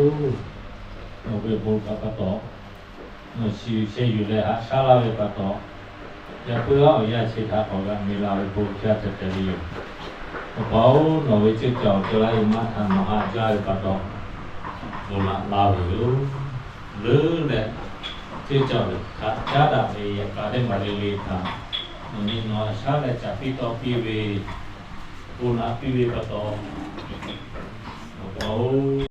Nawˬ ve bon htaꞈ pa taw, nawˬ shiˍ yuˬ sheh yuˬ leh haꞈ shaˉ laˇ ve pa taw, yaꞈ puiˉ awˬ yanˇ chi htaꞈ k'awꞈ g'a miˬ la ve bon jaˇ tehꞈ tehꞈ ve yoˬ. Awˬ pa-oˬ, nawˬ ve ceuˇ caˬ awˬ ceuˬ laˇ ve maˇ htaꞈ nawˬ haꞈ jaˇ ve pa taw, bon laꞈ laˇ ve yoˬ. Leuˉ leh, ceuˇ caˬ awˬ htaꞈ caˉ daꞈ ve yaꞈ k'a teˇ maˬ le le htaꞈ nawˬ nyi nawˬ haꞈ shaˉ leh caˍ piˇ tawˇ piˇ ve, bon laꞈ piˇ ve pa taw, awˬ pa-oˬ,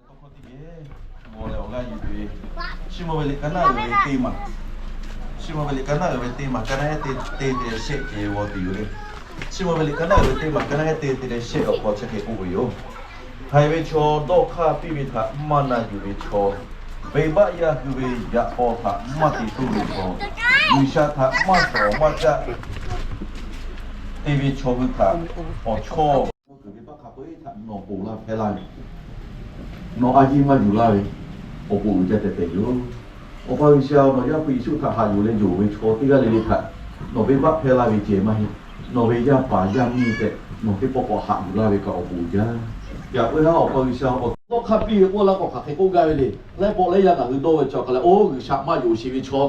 Tawˇ hkawˇ teˇ geh mawˬ leh awˬ g'aˇ yuˬ tuˬ ve, Chiˇ mvuh ve liꞈ ka naˉ uiˍ ve teˇ maˬ, Chiˇ mvuh ve liꞈ ka naˉ uiˍ ve teˇ maˬ, ka naˉ ehˉ teˇ te te leh shehˆ ceh g'aw tuˬ yoˬ le. Chiˇ mvuh ve liꞈ ka naˉ uiˍ ve teˇ maˬ, ka naˉ ehˉ te te leh shehˆ awˬ hk'aw chi hk'e k'oˆ ve yoˬ. Haiˬ ve chaw dawˇ hk'aˇ piˇ ve htaꞈ maˇ na yuˬ ve chaw, venˇbaˆ yaˇ hui ve yaꞈ k'aw htaꞈ maˇ te tuˬ ve chaw, G'uiˬsha htaꞈ maˇ shawˍ maˇ caˆ te ve chaw hui htaꞈ awˬ chawˇ k'oˆ tuˬ ve baˆ hk'a peu-eˬ htaꞈ nawˬ ponˬ laˇ hpehˇ laˇ ve, nawˬ a yiˇ maˇ yuˬ laˇ ve, awˬ bon uiˍ jaˇ tehꞈ tehꞈ yoˬ. Awˬ pa G'uiˬsha, nawˬ Yaˇ hpu Yeˍsuˆ htaꞈ haꞈ yuˬ leh yonˍ ve chaw teˇ g'aˇ le le htaꞈ nawˬ venˇbaˆ hpehˇ laˇ ve ceh maˇ heˆ. Nawˬ ve yaˇ paˍ yaˇ miˇ tehꞈ nawˬ teˇ pawˆ k'awꞈ haꞈ yuˬ laˇ ve kaꞈ awˬ bon uiˍ jaˇ. Yaꞈ puiˉ haˉ Awˬ pa G'uiˬsha, awˬ dawˇ hk'aˇ piˇ ve k'oˆ laˇ k'o hk'aˬ hk'e k'oˆ gaˇ ve le. Laiˉ pawˆ laiˉ yaˇ ngaˬ hui dawˇ ve chaw hk'a leh, oˇ G'uiˬsha maˇ yonˍ sheˍ ve chaw,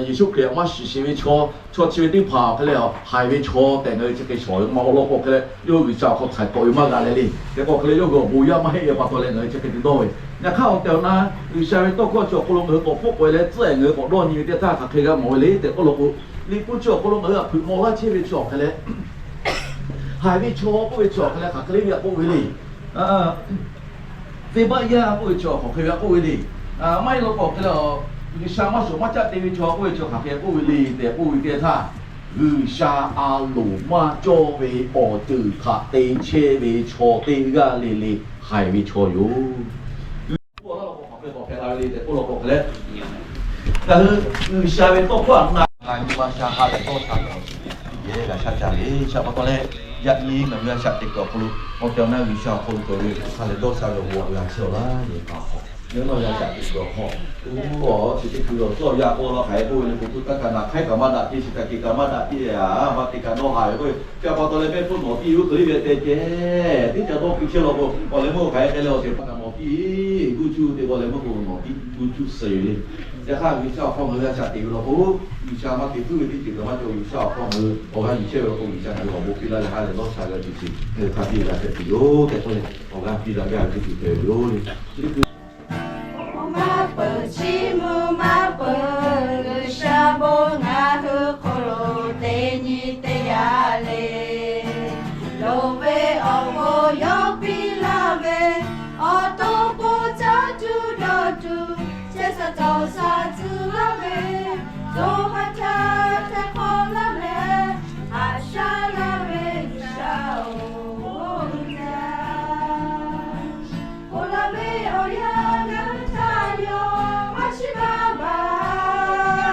Yeˍsuˆ Hkriꞈ htaꞈ maˇ shiˍ sheˍ ve chaw, chaw chi ve teˇ hpaˍ awˬ hk'e leh haiˬ ve chaw tehꞈ ngaˬ hui chi hk'e shawˍ ve maˇ awˬ lawn k'o hk'e leh, yawˇ hui G'uiˬsha awˬ hk'aw htaiˍ tawˆ ve maˇ g'a leh le. Hk'e k'o hk'e leh yawˇ hui awˬ bon yaˇ maˇ heˆ ve pa taw leh ngaˬ hui chi hk'e te dawˇ ve. Yaꞈ hk'aˇ awˬ tehˬ awˬ na, G'uiˬsha ve tawˇ hkawˇ chi awˬ hk'aw lo ngaˬ hui k'awꞈ hpfuhˆ k'oꞈ e leh tcuhˉ e ngaˬ hui k'awꞈ dawˇ nyi ve teˇ htaˇ hk'aˬ hk'e g'a mawˬ ve le tehꞈ k'oˆ law k'o, Liꞈ hpu chi awˬ hk'aw lo ngaˬ hui htaꞈ hpeuꞈ maw laˇ chehˇ ve chi awˬ hk'e leh, haiˬ ve chaw k'oˆ ve chi awˬ hk'e leh hk'aˬ hk'e le ve htaꞈ k'oˆ ve le. Venˇbaˆ yaˇ k'oˆ ve chi hk'aˬ hk'e ve htaꞈ k'oˆ ve le. Maˇ heˆ law k'o hk'e leh, G'uiˬsha maˇ shawˍ maˇ caˆ te ve chaw k'oˆ ve chi hk'aˬ hk'e k'oˆ ve le tehꞈ k'oˆ ve teˇ htaˇ, G'uiˬsha a loˍ maˇ cawˇ ve awˬ ceuˬ htaꞈ te chehˇ ve chaw teˇ g'aˇ le le haiˬ ve chaw yoˬ. Ngaˬ hui G'uiˬsha ve tawˇ hkawˇ htaꞈ na, nyi ma sha ha leh dawˇ sha ve awˬ ceuˬ teˇ yehˬ g'a shaˉ caˇ ve shaꞈ pa taw leh, yaꞈ nyi ngaˬ hui a shaꞈ teꞈ kuiˬ awˬ hk'aw lo awˬ tehˬ awˬ na G'uiˬsha awˬ hk'aw lo cawˬ ve ha leh dawˇ sha ve awˬ bon htaꞈ g'a chehˇ-oˆ laˇ ve pa taw Nyi nawˬ yaˇ shaꞈ teꞈ kuiˬ awˬ hk'aw, oˇ, chi teˇ hkui lawˬ tawˇ yaˇ k'oˆ laˇ hk'aˬ hk'e k'oˆ ve le, k'o hpu taˇ kaꞈ naˬ hk'aiˉ kaꞈ maˇ daꞈ piˇ, chi kaꞈ kehˬ kaꞈ maˇ daꞈ piˇ, a, maˇ te kaꞈ nawˇ haˍ ve k'oˆ ve, chi pa taw leh mehˆ hpfuhˇ nawˬ piˇ ve oˇ hk'e le ve te ceh, teˇ ca dawˇ piˇ chehˇ law k'o, awˬ leh meuˇ hk'aˬ hk'e k'ai leh awˬ shehˍ hpaˇ kaꞈ nawˬ piˇ, g'uˇ cuˇ te k'o leh meuˇ k'o nawˬ piˇ g'uˇ cuˇ suh ve le. Yaꞈ hk'aˇ G'uiˬsha awˬ hk'aw ngaˬ hui a shaꞈ teꞈ ve law k'o, G'uiˬsha maˇ te puiˉ ve teˇ ceuˬ kaꞈ maˇ cawˬ. G'uiˬsha awˬ hk'aw ngaˬ hui awˬ g'aˇ yuˬ chehˇ ve law k'o, G'uiˬsha ngaˬ hui awˬ bon piˇ laˇ leh ha lehˬ dawˇ sha g'a tuˬ chi ngaˬ hui hk'a biˇ g'a hpehꞈ tuˬ yoˬ tehꞈ k'oˆ leh, awˬ g'aˇ piˇ daꞈ gaˇ ve teˇ ceuˬ hpehꞈ ve yoˬ le. Chi teˇ hkui maˇ peuˬ, chiˇ mvuh maˇ peuˬ, G'uiˬsha bon ngaˬ hui hk'aw lo teˇ nyi teˇ yanˇ le. Loˍ ve awˬ bon yawˇ piˇ laˇ ve, awˬ to po caˇ tuˬ dawˇ tuˬ, chehˇ sha cawˬ sha tcuh laˇ ve, co ha caˇ hteh hk'aw laˇ leh, haꞈ shaˉ laˇ ve G'uiˬsha-oˬ, oˇ ve jaˇ. Ponˬ laˬ ve awˬ yanˇ ngaˬ hui htaꞈ yawˇ maˇ chiˇ maˇ baˬ.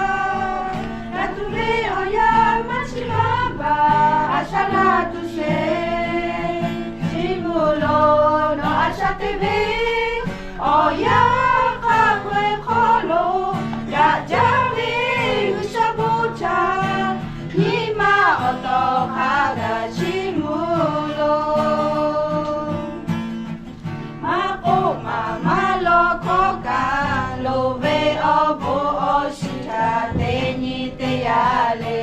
Ngaˬ tuˬ ve awˬ yanˇ maˇ chiˇ maˇ baˬ, haꞈ shaˉ laˇ tuˬ sheˍ. Chiˇ mvuh loˬ, nawˬ a shaꞈ teꞈ ve awˬ yanˇ hk'a peu-eˬ hk'aw lo, daꞈ jaˇ ve G'uiˬsha bon htaꞈ nyi ma awˬ tawˍ hk'a gaˬ chiˇ mvuh loˬ. Maˇ k'oˆ maˍ maˇ lawˬ hkawˇ kaꞈ, loˍ ve awˬ bon awˬ shiˍ htaꞈ teˇ nyi teˇ yanˇ le.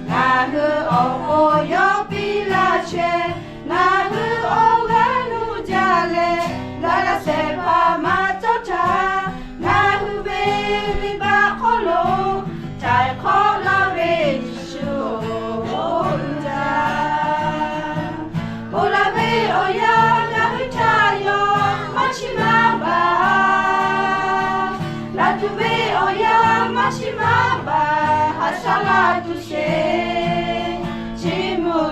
Ngaˬ hui awˬ bon yawˇ piˇ laˇ chehˇ, ngaˬ hui awˬ g'aˇ nuˇ jaˇ leh, laˇ laˇ shehˍ hpaˇ maˇ cawˇ htaˇ, ngaˬ hui ve venˇbaˆ hk'aw lo htaiˍ hk'awꞈ laˇ ve Yeˍsuˆ-oˬ, oˇ ve jaˇ. Ponˬ laˬ ve awˬ yanˇ ngaˬ hui htaꞈ yawˇ maˇ chiˇ maˇ baˬ. Ngaˬ tuˬ ve awˬ yanˇ maˇ chiˇ maˇ baˬ, haꞈ shaˉ laˇ tuˬ sheˍ. Chiˇ mvuh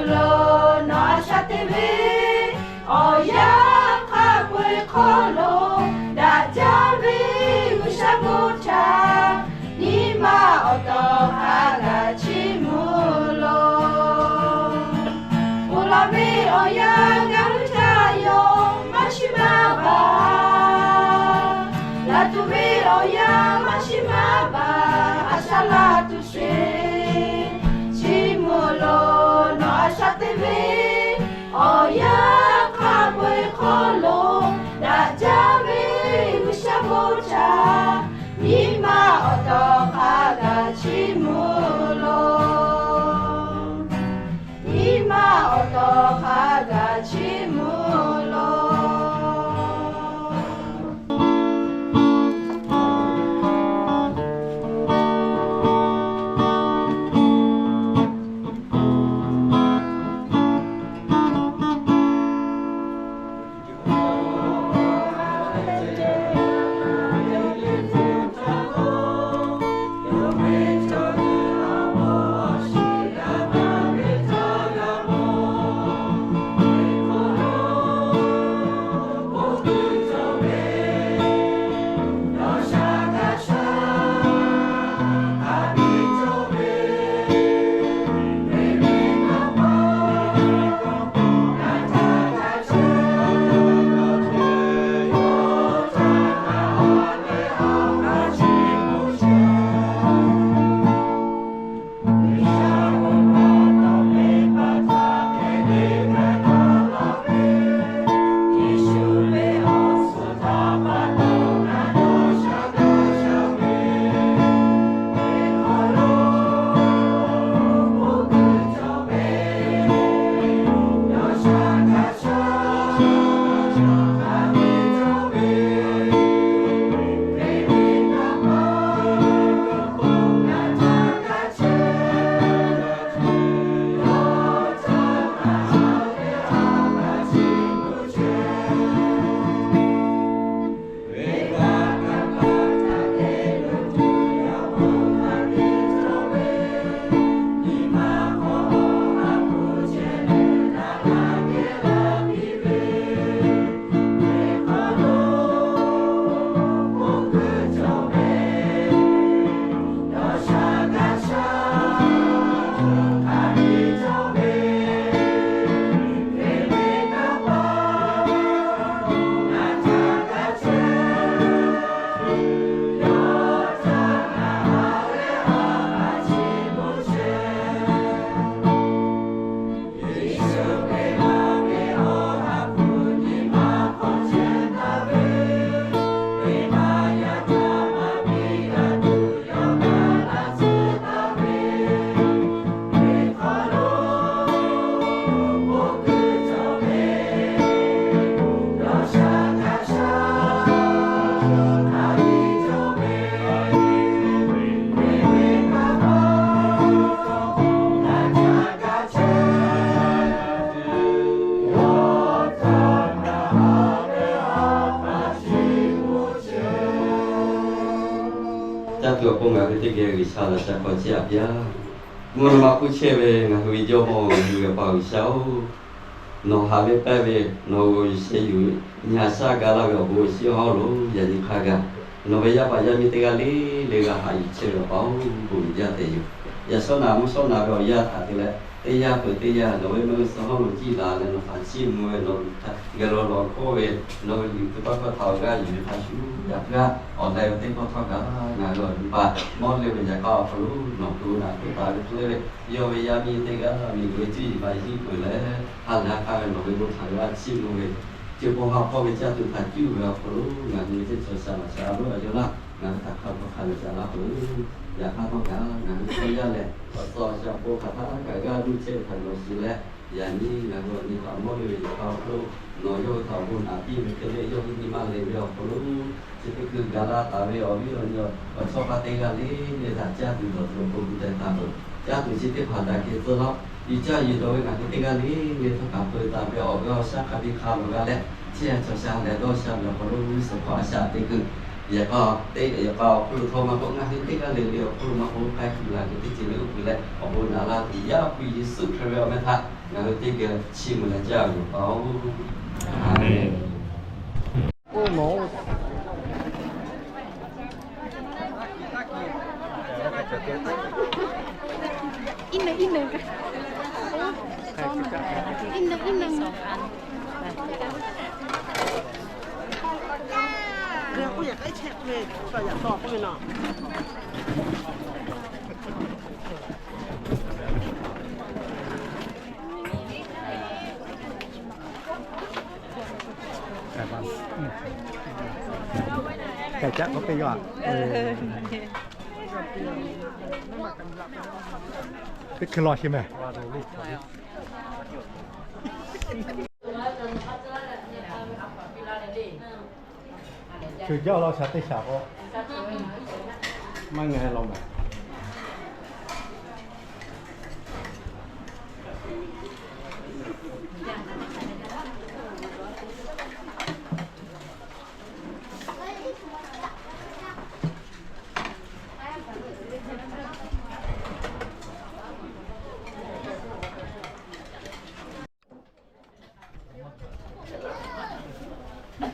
Awˬ pon ngaˬ hui teˇ geh G'uiˬsha laꞈ sha hk'aw chehˇ-a piˇ-aˬ. Mvuhˇ naw ma hk'oˆ chehˇ ve ngaˬ hui ve Jawˇmawˇ, ngaˬ hui ve Awˬ pa G'uiˬsha-oˬ, nawˬ haꞈ ve pehnˇ ve, nawˬ g'aw yuˬ sheh yuˬ ve, nyi haꞈ shaˉ ga laˇ ve awˬ bon awˬ shinˉ hawˉ lo yaꞈ nyi hk'a gaˬ, nawˬ ve yaˇ paˍ yaˇ miˇ teˇ g'aˇ le le g'a haꞈ yuˬ chehˇ ve Awˬ pa-oˬ, bon uiˍ jaˇ tehꞈ yoˬ. Yaꞈ shawˉ naꞈ mvuhˇ shawˉ naꞈ ve awˬ yanˇ htaꞈ te leh, teˇ yanˇ peuˬ teˇ yanˇ nawˬ ve mehˆ g'uˇ suhˍ hawˉ lo jiˇ laˬ leh nawˬ htaꞈ chiˇ mvuh ve, nawˬ htaꞈ geh lo lawˬ hkawˇ ve, nawˬ ve liꞈ hpu tawˇ hkawˇ htaꞈ awˬ g'aˇ yuˬ ve hk'a shuˍ, yaꞈ hk'aˇ awˬ tehˬ ve teˇ pawˆ htawˇ kaꞈ ngaˬ hui awˬ nyi paˍ mawˇ le ve yaꞈ hk'aˇ awˬ hk'aw lo nawˬ hui naꞈ hk'oˆ taˍ ve hk'e le ve, yawˇ ve yaˇ miˇ teˇ g'aˇ miˬguiˬ ve cuˇ yiˍ baꞈ yiˍ hiˆ peuˬ leh, ha lehˬ ha k'aˇ ve nawˬ ve bon htaꞈ g'a chiˇ mvuh ve, co hpawˇ ha hpawˇ ve caˇ tuˬ htaꞈ cuˇ ve awˬ hk'aw lo ngaˬ hui ve teˇ cawˬ shaˍ laꞈ shaˍ a loˉ a yaw laˇ, ngaˬ hui htaꞈ hk'a hk'aw hk'a g'a shaˍ laˇ peuˬ. Yaꞈ hk'aˇ htawˇ kaꞈ ngaˬ hui chaw yaˇ lehˬ, awˬ tcuh awˬ shaˍ awˬ pon hk'aˬ htaˇ kaꞈ g'aˇ duˇ chehˇ ve htaꞈ nawˬ shiˍ leh, yaꞈ nyi ngaˬ hui awˬ nyi htaꞈ mawˇ le ve yaꞈ hk'aˇ awˬ hk'aw lo nawˬ yawˇ hui htaꞈ awˬ bon naꞈ piˇ ve hk'e le, yawˇ hui nyi ma le ve awˬ hk'aw lo chi teˇ hkui gaˬ la taˍ ve awˬ viˉ awˬ nyi awˬ chawˇ paˇ teˇ g'aˇ le le htaꞈ caˇ tuˬ dawˬ tuˬ awˬ pon gu teh taˍ peuˬ. Caˇ tuˬ chi teˇ hpaˍ daꞈ kehˬ tcuh laˇ. Yuˬ caˇ yuˬ dawˬ ve ngaˬ hui teˇ g'aˇ le le htawˇ kaꞈ peu taˍ ve awˬ g'aˇ awˬ shaˉ hk'a biˇ hk'a lawˬ g'a leh, chehˇ a cawˬ sha leh dawˇ sha ve awˬ hk'aw lo g'uˇ suhˍ hk'aw a shaꞈ teˇ hkui, yaꞈ k'aˇ teˇ yaꞈ k'aˇ awˬ hk'aw lo htawˇ maˇ k'oˆ, ngaˬ hui teˇ g'aˇ le le awˬ hk'aw lo maˇ k'oˆ, k'ai kuiˬ laˬ kuiˬ teˇ ceuˬ le oˇ kuiˬ leh awˬ bon naꞈ la tuˬ, Yaˇ hpu Yeˍsuˆ Hkriꞈ ve awˬ meh htaꞈ ngaˬ hui teˇ geh chiˇ mvuh leh jaˇ ve yoˬ. Aˬ, Teˇ hkui law sheˍ mehˍ. Shuˍ jaˇ law shaˍ teˇ shaˍ k'o, maˇ ngaˬ hui law mehˍ.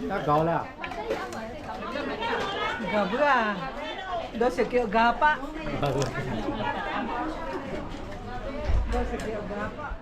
Taˇ gaˬ-oˬ le. Gaˬ beuˬ a. Dawˇ sheˍ kehˬ awˬ gaˬ paˆ. Dawˇ sheˍ kehˬ awˬ gaˬ paˆ.